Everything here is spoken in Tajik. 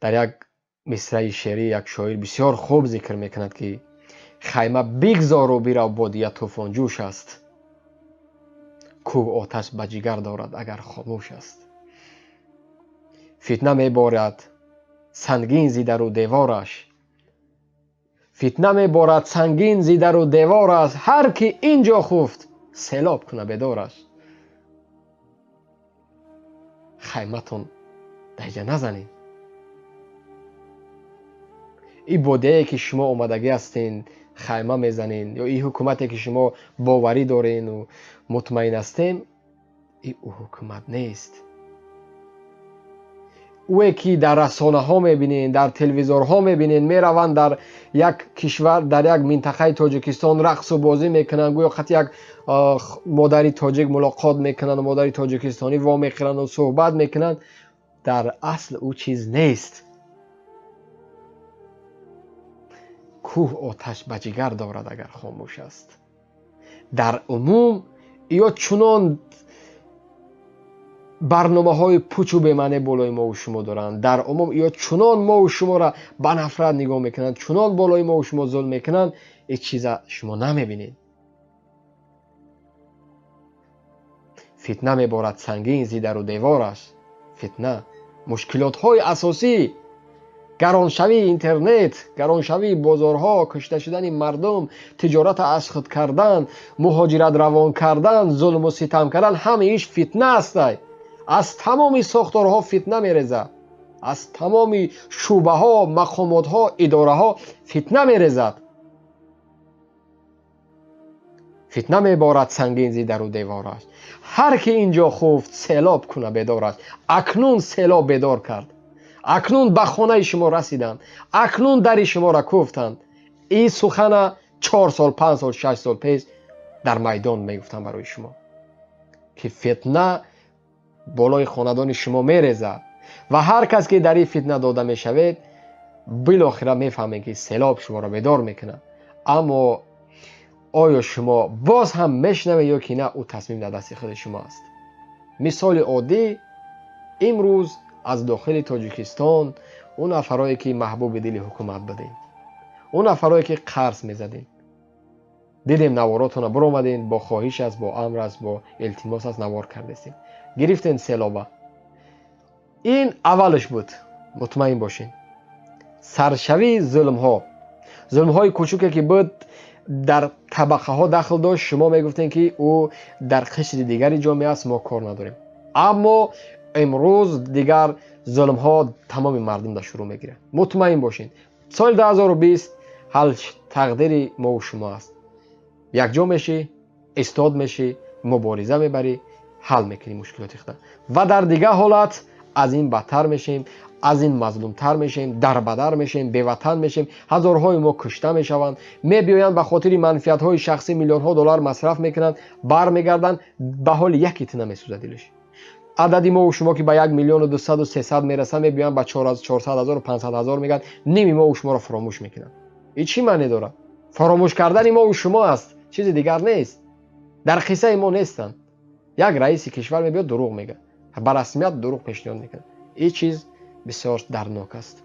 Дар як мисраи шеърӣ як шоир бисёр хуб зикр мекунад, ки хайма бигзору бирав, бодия тӯфонҷӯш аст, кӯҳ оташ ба ҷигар дорад, агар хомӯш аст. Фитна меборад сангин зи дару девораш, фитна меборад сангин зи дару девораш, ҳар ки ин ҷо хуфт, селоб куна бедораш. Хайматон даиҷа назанед. И бодияе, ки шумо омадагӣ ҳастен, хайма мезанен, ё и ҳукумате, ки шумо боварӣ дорену мутмаин ҳастем, и ӯ ҳукумат нест. Ӯе, ки дар расонаҳо мебинен, дар телевизорҳо мебинен, мераванд дар як кишвар, дар як минтақаи Тоҷикистон рақсу бозӣ мекунанд, гӯё қати як модари тоҷик мулоқот мекунанд, модари тоҷикистонӣ вомехӯранду суҳбат мекунанд, дар асл ӯ чиз нест. Кӯҳ оташ ба ҷигар дорад, агар хомӯш аст. Дар умум ё чунон барномаҳои пучу бемаъне болои мову шумо доранд, дар умум ё чунон мову шуморо ба нафрат нигоҳ мекунанд, чунон болои мову шумо зулм мекунанд, ҳеҷ чиза шумо намебинед. Фитна меборад сангин зи дару девораш. Фитна, мушкилотҳои асосӣ, гароншавии интернет, гароншавии бозорҳо, кушта шудани мардум, тиҷората аз худ кардан, муҳоҷират равон кардан, зулму ситам кардан, ҳамаиш фитна астай. Аз тамоми сохторҳо фитна мерезад, аз тамоми шӯъбаҳо, мақомотҳо, идораҳо фитна мерезад. Фитна меборад сангин зи дару девораш, ҳар ки ин ҷо хуфт, селоб куна бедораш. Акнун селоб бедор кард, акнун ба хонаи шумо расиданд, акнун дари шуморо кӯфтанд. Ин сухана 4 сол, 5 сол, 6 сол пеш дар майдон мегуфтам барои шумо, ки фитна болои хонадони шумо мерезад ва ҳар кас, ки дар ин фитна дода мешавед, билохира мефаҳмед, ки селоб шуморо бедор мекунад. Аммо оё шумо боз ҳам мешунавед ё ки на, ӯ тасмим дар дасти худи шумо аст. Мисоли оддӣ: имрӯз аз дохили Тоҷикистон ӯ нафарое, ки маҳбуби дили ҳукумат будем, ӯ нафарое, ки қарз мезадем, дидем, наворотона биромадем, бо хоҳиш аст, бо амр аст, бо илтимос аст, навор кардестем, гирифтем селоба. Ин аввалш буд. Мутмаин бошед, саршавии зулмҳо, зулмҳои кучуке, ки буд, дар табақаҳо дахл дошт, шумо мегуфтем, ки ӯ дар қишри дигари ҷомеа аст, мо кор надорем. Аммо имрӯз дигар зулмҳо тамоми мардум дар шурӯъ мегирад. Мутмаин бошед, соли 2020 ҳал тақдири мову шумо аст. Якҷо мешӣ, истод мешӣ, мубориза мебарӣ, ҳал мекунӣ мушкилоти худа ва дар дигар ҳолат аз ин бадтар мешем, аз ин мазлумтар мешем, дарбадар мешем, беватан мешем, ҳазорҳои мо кушта мешаванд. Мебиёянд, ба хотири манфиатҳои шахсӣ миллионҳо доллар масраф мекунанд, бармегарданд, ба ҳоли яке тина месӯзад дилаш. Адади мову шумо, ки ба 1 миллиону 200-у 300 мерасанд, мебиёянд, ба 400 000-у 500 000 мегӯянд, ними мову шуморо фуромӯш мекунанд. Ин чӣ маъне дорад? Фаромӯш кардани мову шумо аст, чизи дигар нест. Дар қиссаи мо нестанд. Як раиси кишвар мебиёд, дурӯғ мегӯяд, ба расмият дурӯғ пешниҳод мекунад. Ин чиз бисёр дарднок аст.